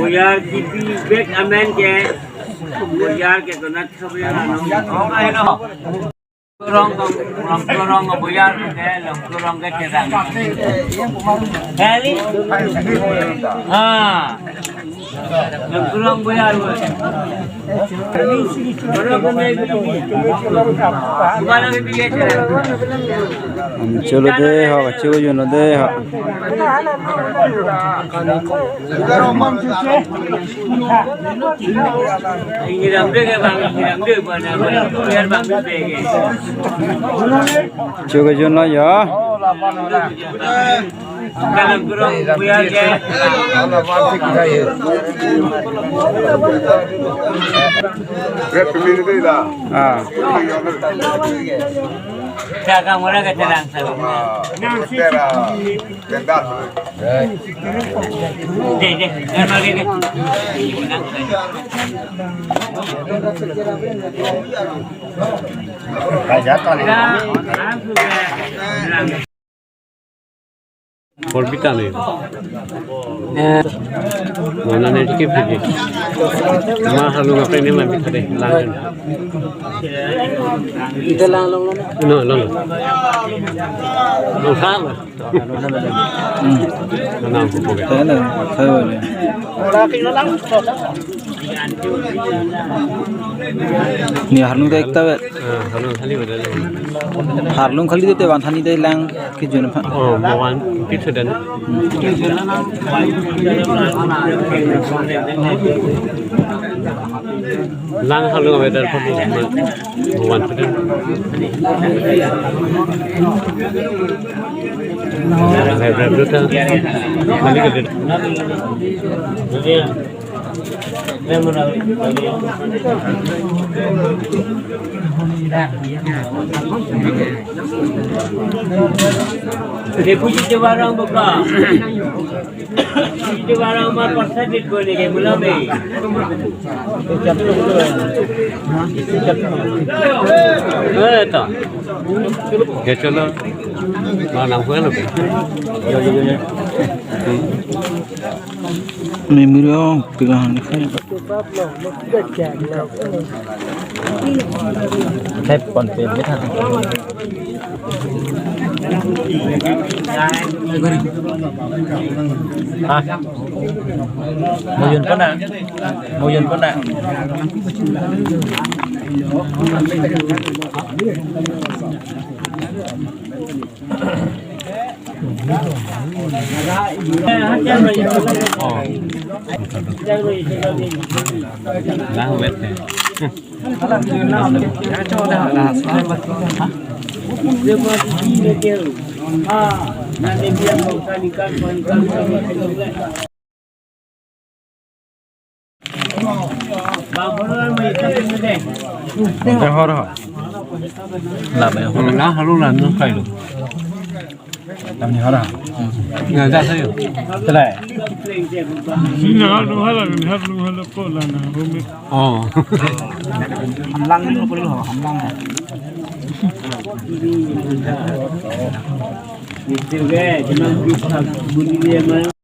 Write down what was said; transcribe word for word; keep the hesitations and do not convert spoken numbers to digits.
Buyar kipi bek amen ke, buyar ke konat kha buyar ano. Kurang, kurang, kurang buyar ke, kurang ke terang. Kali? Ah. Kurang buyar. Cholo de ha, cholo juno de ha. Cholo juno ya. Dalam kurung buyar ke. Ah. Jaga murah ke terang sa. Deh, deh, normal deh. Porbita ne. Eh. Mana ne ke pidi. Ma halu ngapain ne mami tadi langan. Ita lang long long. No, long. Long salah. Hmm. Mana aku pakai. Sana, saya boleh. Ni harnung ta ekta bet. Ah, harnung khali udah. Harnung khali te van thani te lang ke jun pha. Oh, mawan pit sedan. Lang harnung udah pha mawan sedan. Hai, berapa tu? Balik ke dia. Dia puji dia barang buka. Puji dia barang mah paksa dit boleh ke mula be. Eh, tak. Dia cakap, mana aku lalu? Memori ong pilang ni khai. Khai pon pe me tha. Ah. Muyun pon na. Muyun pon na. Ente hor ho. Lam ya hor. Lam halu lam nung kai lo. Lam ni hor ho. Nggak ada saya. Telai. Sini halu halu, halu halu po la na, rumit. Oh. Hamlang ni ko lo, hamlang. Itu ke, cuma bunyi dia mah.